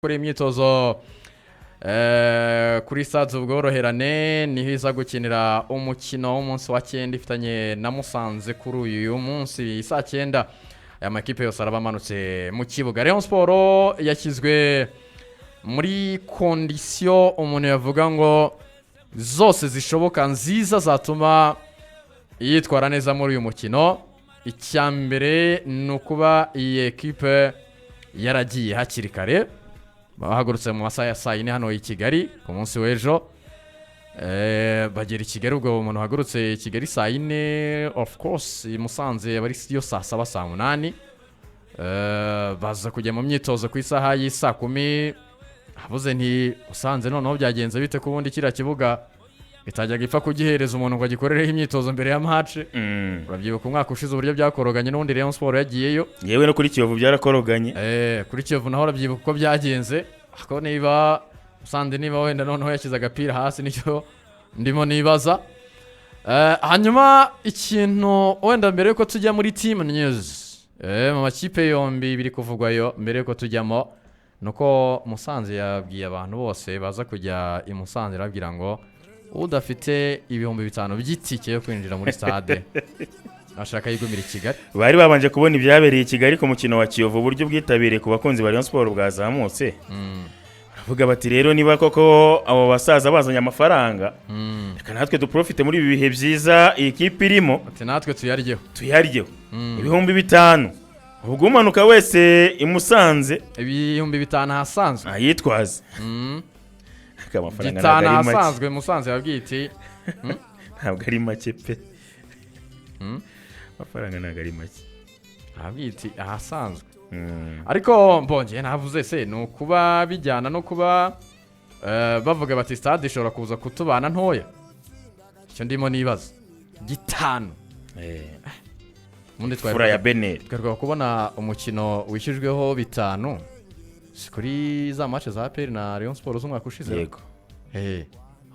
Gukora imyitozo kuri stade Ubworoherane, niho iza gukinira umukino w'umunsi wa cyenda ifitanye na Musanze kuri uyu munsi saa 9. Aya makipe yose araba amanutse mu kibuga. Rayon Sport yashyizwe muri condition umuntu yavuga ngo zose zishoboka nziza zatuma yitwara neza muri uyu mukino. Icya mbere ni ukuba iyi ekipe yaragiye hakiri kare. Bahagurutse mu masaha ya saa 4 hano i Kigali ku munsi w'ejo. Bagera i Kigali. Ubwo umuntu wahagurutse i Kigali saa 4, of course i Musanze aba ari yo saa 7, saa 8. Baza kujya mu myitozo ku isaha y'i saa 10. Habuze nti Musanze noneho byagenze bite, ko ubundi kiriya kibuga itajyaga ipfa kugihereza umuntu ngo agikorereho imyitozo mbere ya match? Urabyibuka umwaka ushize uburyo byakoroganye n'ubundi Rayon Sport yagiyeyo. Yewe, no kuri Kiyovu byarakoroganye. Kuri Kiyovu naho urabyibuka uko byagenze. Ariko niba Musanze, niba wenda noneho yashyize agapira hasi, nicyo ndimo nibaza. Hanyuma ikintu wenda mbere yuko tujya muri team news, mu makipe yombi biri kuvugwayo, mbere yuko tujyamo, ni uko Musanze yabwiye abantu bose baza kujya i Musanze, irababwira ngo udafite 5000 by'itike yo kwinjira muri stade ashaka yigumira i Kigali. Bari babanje kubona ibyabereye i Kigali ku mukino wa Kiyovu, uburyo ubwitabire ku bakunzi ba Rayon Sport bwazamutse. Baravuga bati: "Rero niba koko abo basaza bazanye amafaranga, reka natwe duprofite muri ibi bihe byiza iyi kipe irimo." Ati: "Natwe tuyaryeho." Tuyaryeho 5000. Ubwo umanuka wese i Musanze 5000 ahasanzwe. Ayitwaze. Ariko amafaranga gitanu ntabwo ari make. Ahasanzwe Musanze yabwiye iti Ntabwo ari make pe. Amafaranga ntabwo ari make. Arabwira iti ahasanzwe. Ariko mbongeye navuze se, ni ukuba bijyana no kuba bavuga bati stade ishobora kuza kutubana ntoya. Icyo ndimo nibaza, gitanu ubundi twari Fura ya beneri. Twaheruka kubona umukino wishyujweho bitanu, si kuri za match za APR na Rayon Sport z'umwaka ushize? Yego.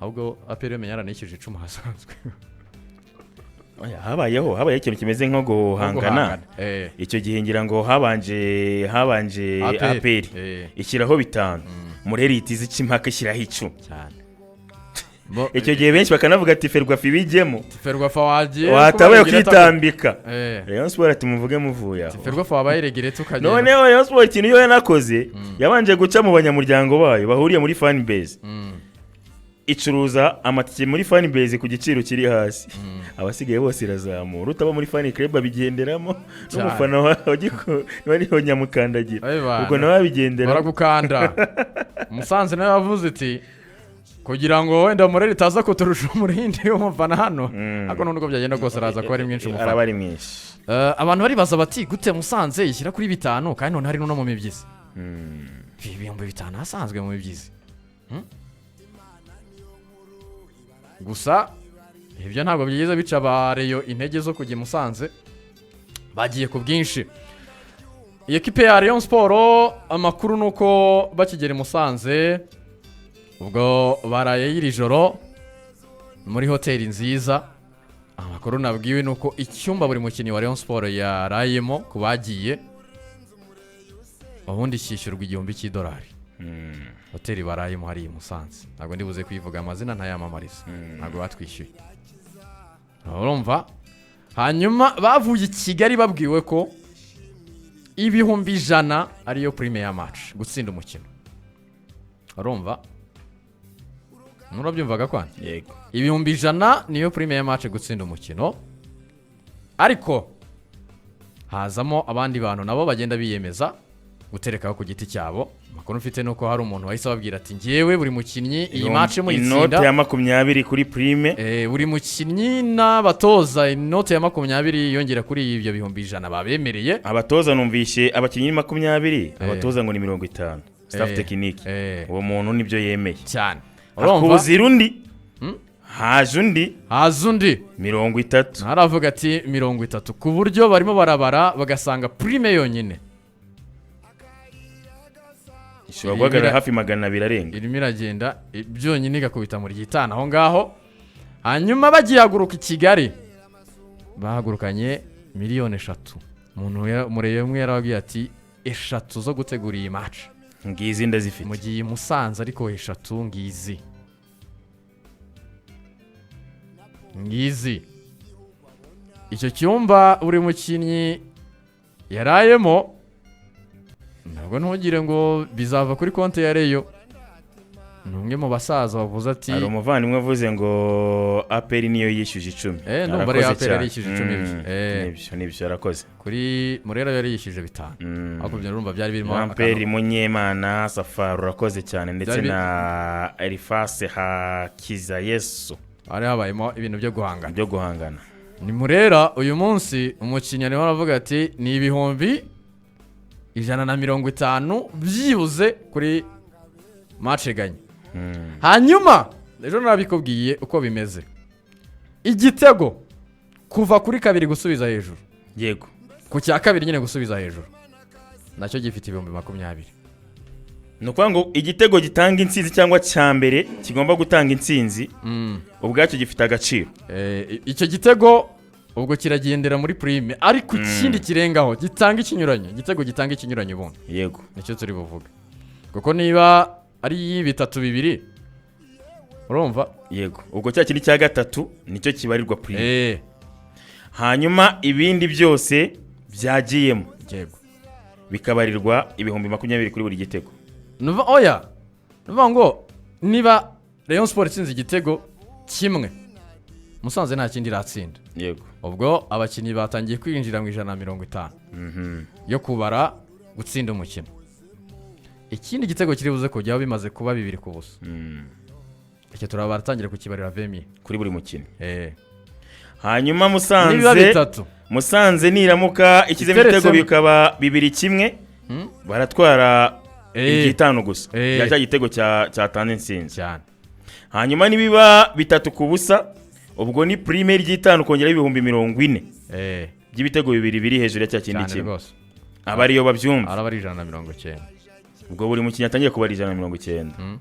Ahubwo APR yomenya yaranishyuje 10 hasanzwe. Oya, habayeho ikintu kimeze nko guhangana. Icyo gihe ngira ngo habanje APR. APR ishyiraho bitanu, Mureri itize ica impaka ishyiraho 10. Cyane. Icyo gihe benshi bakanavuga ati: "Ferwafa ibijyemo." Ferwafa wagiye watabaye kuba regireta ukitambika. Rayon Sport ati: "Muvuge muvuye aho." Ferwafa wabaye regireta ukagenda. Noneho Rayon Sport ikintu yo yanakoze, yabanje guca mu banyamuryango bayo bahuriye muri fan base, icuruza amatike muri fan base ku giciro kiri hasi, abasigaye bose irazamura. Utaba muri fan club abigenderamo, n'umufana wa niba ariho nyamukandagira, Abe bana. ubwo nawe abigenderamo. Baragukanda. Musanze nawe yavuze iti kugira ngo wenda Mureri itaza kuturusha umurindi w'umufana hano, ariko nubwo byagenda kose araza kuba ari mwinshi umufana. Araba ari mwinshi. Abantu baribaza bati: "Gute Musanze ishyira kuri bitanu kandi none hari no mu mibyizi?" 5000 ahasanzwe mu mibyizi. Gusa ibyo ntabwo byigeze bica ba Rayon intege zo kujya i Musanze, bagiye ku bwinshi. Iyi ekipe ya Rayon Sport, amakuru ni uko bakigera i Musanze, ubwo baraye iri joro muri hoteli nziza. Amakuru nabwiwe ni uko icyumba buri mukinnyi wa Rayon Sport yarayemo ku bagiye, ubundi cyishyurwa $1000. Hoteli barayemo hariya i Musanze, ntabwo ndibuze kuyivuga amazina, ntayamamariza, ntabwo batwishyuye, urumva. Hanyuma bavuye i Kigali babwiwe ko 100,000 ariyo prime ya match, gutsinda umukino. Urumva, murabyumvaga kwana? Yego. 100,000 niyo prime ya match, gutsinda umukino. Ariko hazamo abandi bantu nabo bagenda biyemeza guterekaho ku giti cyabo. Amakuru mfite ni uko hari umuntu wahise ababwira ati: "Ngewe buri mukinnyi iyi match Inote muyitsinda." ya 20 kuri prime. Buri mukinnyi n'abatoza inote ya 20 yongera kuri ibyo 100,000 babemereye. Abatoza numvishe abakinnyi ni 20, abatoza ngo ni 50, staff technique. Uwo muntu nibyo yemeye. Cyane, urumva. Hakuzira undi, haje undi. Haza undi. 30. Haravuga ati 30, ku buryo barimo barabara bagasanga prime yonyine ishobora guhagarara hafi 200 arenga. Irimo iragenda byonyine igakubita muri gitanu aho ngaho. Hanyuma bagihaguruka i Kigali bahagurukanye miliyoni 3. Umuntu mureye umwe yarababwiye ati 3 zo gutegura iyi match. Ngizi ndazifite. Mu gihe i Musanze ariko eshatu ngizi ngizi. Icyo cyumba buri mukinnyi yarayemo, ntabwo ntugire ngo bizava kuri konti ya Rayon. Ni umwe mu basaza bavuze ati Hari umuvandimwe avuze ngo APR niyo yishyuje 10. Ndumva ari Arakoze APR cyane. yari yishyuje 10 ibyo. Nibyo, nibyo, arakoze. Kuri Murera yari yishyuje 5, ariko ibyo urumva byari birimo Ramperi akantu. Munyemana Safari, urakoze cyane, ndetse na Elifase Hakizayesu. Hari habayemo ibintu byo guhangana. Byo guhangana. Ni Murera uyu munsi umukinnyi arimo aravuga ati ni 150,000 byibuze kuri match ganye. Hanyuma ejo narabikubwiye uko bimeze, igitego kuva kuri kabiri gusubiza hejuru, ku cya kabiri nyine gusubiza hejuru, nacyo gifite 20,000. Ni ukuvuga ngo igitego gitanga intsinzi cyangwa cya mbere kigomba gutanga intsinzi ubwacyo gifite agaciro. Icyo gitego ubwo kiragendera muri prime, ariko ikindi kirengaho gitanga ikinyuranyo, igitego gitanga ikinyuranyo ubundi nicyo turi buvuge, kuko niba ari 3-2, urumva? Yego, ubwo cya kindi cya gatatu nicyo kibarirwa prime, hanyuma ibindi byose byagiyemo bikabarirwa 20,000 kuri buri gitego. Oya, nuvuga ngo niba Rayon Sport itsinze igitego kimwe, Musanze nta kindi iratsinda, ubwo abakinnyi batangiye kwinjira mu 150 yo kubara gutsinda umukino. Ikindi gitego kiri buze kujyaho bimaze kuba 2-0, icyo turaba baratangira kukibarira vemi kuri buri mukino. Hanyuma Nibiba Musanze bitatu, Musanze niramuka ikizemo Iteretsemo. ibitego bikaba 2-1, baratwara iby'itanu gusa bya cya gitego cyatanze intsinzi. Cyane. Hanyuma nibiba 3-0, ubwo ni prime ry'itanu kongeraho 40,000 by'ibitego bibiri biri hejuru ya cya kindi Cyane kimwe. rwose. Aba ariyo babyumva. Araba ari 190. Ubwo buri mukinnyi atangiye kubara 190.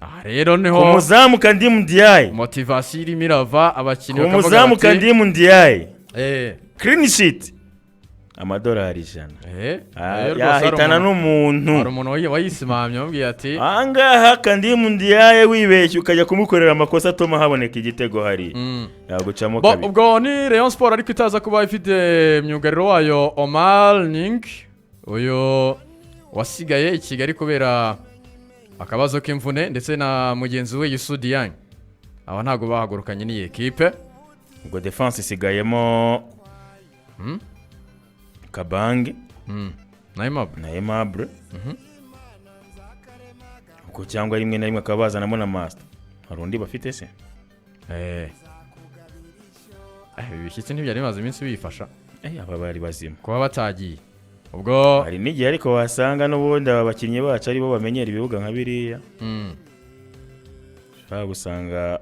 Aha rero Ku niho muzamu Kandimu Ndiaye, motivation irimo irava, abakinnyi ku bakavuga muzamu bati Kandimu Ndiaye, clean sheet $100. Rero rwose hari Yahitana n'umuntu. Hari umuntu wayisimamye amubwiye ati Ahangaha Kandimu Ndiaye wibeshye ukajya kumukorera amakosa atuma haboneka igitego hari yagucamo kabiri. Ubwo ni Rayon Sport, ariko itaza kuba ifite myugariro wayo Omar Ning, uyu wasigaye i Kigali kubera akabazo k'imvune, ndetse na mugenzi we Youssou Diagne. Aba ntabwo bahagurukanye n'iyi ekipe. Ubwo defense isigayemo Kabange Na Aimable. Na Aimable, ubwo cyangwa rimwe na rimwe akaba bazanamo na Master. Hari undi bafite se? Ibi bishyitsi ntibyari bimaze iminsi biyifasha Aba bari bazima. kuba batagiye ubwo. Hari n'igihe ariko wasanga n'ubundi aba bakinnyi bacu aribo bamenyera ibibuga nka biriya, ushobora gusanga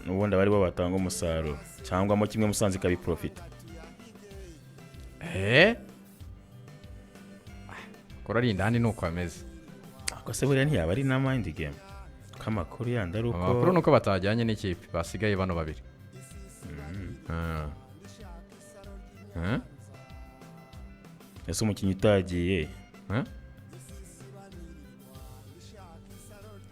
n'ubundi aba aribo batanga umusaruro, cyangwa mo kimwe Musanze ikabiprofita. Kora ari indani nuko ameze. Ariko se buriya ntiyaba ari na mind game, ko amakuru yandi ari uko? Amakuru ni uko batajyanye n'ikipe, basigaye bano babiri. Ese umukinnyi utagiye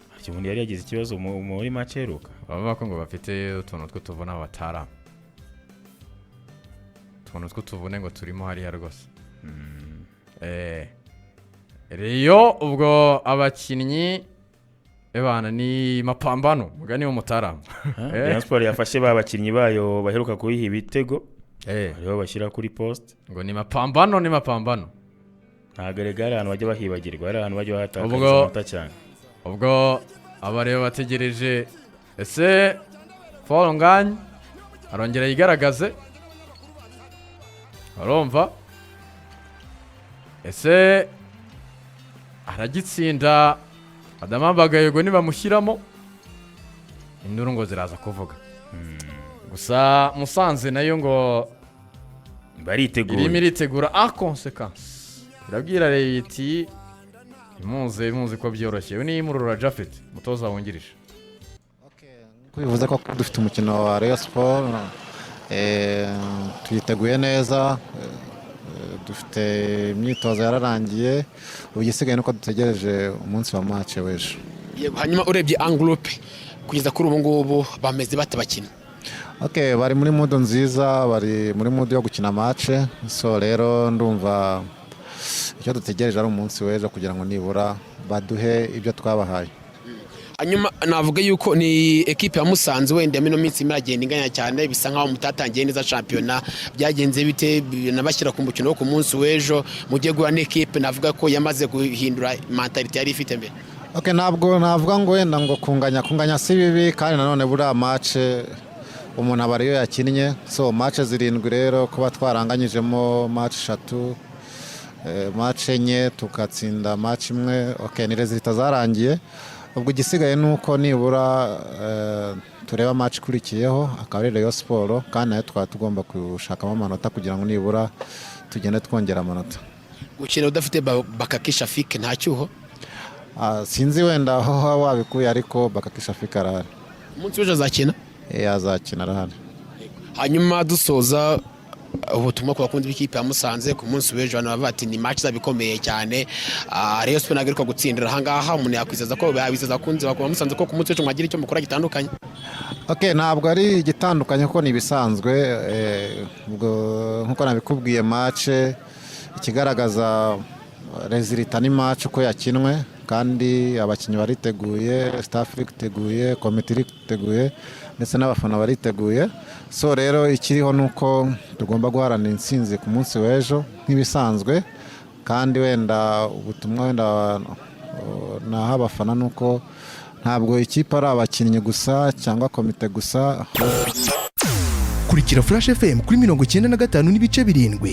harya ubundi yari yagize ikibazo muri match iheruka? Bavuga ko ngo bafite utuntu tw'utuvune batara, utuntu tw'utuvune ngo turimo hariya rwose. Rayon ubwo abakinnyi ebana ni mapambano, mugani w'umutaramu. Rayon Sport yafashe ba bakinnyi bayo baheruka kuyiha ibitego, hariho bashyira kuri poste. Ngo ni mapambano, ni mapambano. Ntabwo erega hari ahantu bajya bahibagirwa, hari ahantu bajya bahatakariza amanota cyane. Ubwo abareba bategereje ese Paul Ngany arongera yigaragaze, urumva ese aragitsinda Adama Bagayego nibamushyiramo, induru ngo ziraza kuvuga. Gusa Musanze nayo ngo Bariteguye. irimo iritegura en conséquence, irabwira Rayon iti ntimuze muzi ko byoroshye. Uyu ni Murura Japhet, umutoza wungirije. Ko bivuze ko dufite umukino wa Rayon Sport, tuyiteguye neza. Dufite imyitozo yararangiye, ubu igisigaye nuko dutegereje umunsi wa match w'ejo. Yego, hanyuma urebye en groupe kugeza kuri ubu ngubu bameze bate bakina? Okay, bari muri mood nziza, bari muri mood yo gukina match. So rero ndumva icyo dutegereje ari umunsi w'ejo kugira ngo nibura baduhe ibyo twabahaye. Hanyuma navuga yuko ni ekipe ya Musanze wenda mino minsi iragenda inganya cyane, bisa nkaho mutatangiye neza shampiyona. Byagenze bite nabashyira ku mukino wo ku munsi w'ejo, mugiye guhura n'ikipe navuga ko yamaze guhindura mentalité yari ifite mbere? Okay, ntabwo navuga ngo wenda ngo kunganya si bibi, kandi nanone buriya match umuntu aba ariyo yakinnye. So match zirindwi rero, kuba twaranganyijemo match eshatu, match enye, tugatsinda match imwe, okay, ni résultats zarangiye. Ubwo igisigaye ni uko nibura tureba match ikurikiyeho, akaba ari Rayon Sport, kandi nayo twaba tugomba gushakamo amanota kugira ngo nibura tugende twongera amanota. Gukina udafite Bakaki Shafik nta cyuho? Ah, sinzi wenda aho waba wabikuye, ariko Bakaki Shafik arahari. Umunsi w'ejo azakina? Azakina, arahari. Hanyuma dusoza, ubutumwa ku bakunzi b'ikipe ya Musanze ku munsi w'ejo. Abantu bavuga ati ni match izaba ikomeye cyane. Rayon Sport ntabwo iheruka gutsindira ahangaha. Umuntu yakwizeza ko yabizeza abakunzi ba Musanze ko ku munsi w'ejo mwagira icyo mukora gitandukanye? Okay, ntabwo ari igitandukanye kuko ni ibisanzwe. Ubwo nkuko nabikubwiye, match ikigaragaza résultat ni match uko yakinwe, kandi abakinnyi bariteguye, staff iriteguye, komite iriteguye, ndetse n'abafana bariteguye. So rero ikiriho ni uko tugomba guharanira intsinzi ku munsi w'ejo nk'ibisanzwe. Kandi wenda ubutumwa wenda naha abafana ni uko ntabwo ikipe ari abakinnyi gusa cyangwa komite gusa. Kurikira Flash FM kuri 95.7.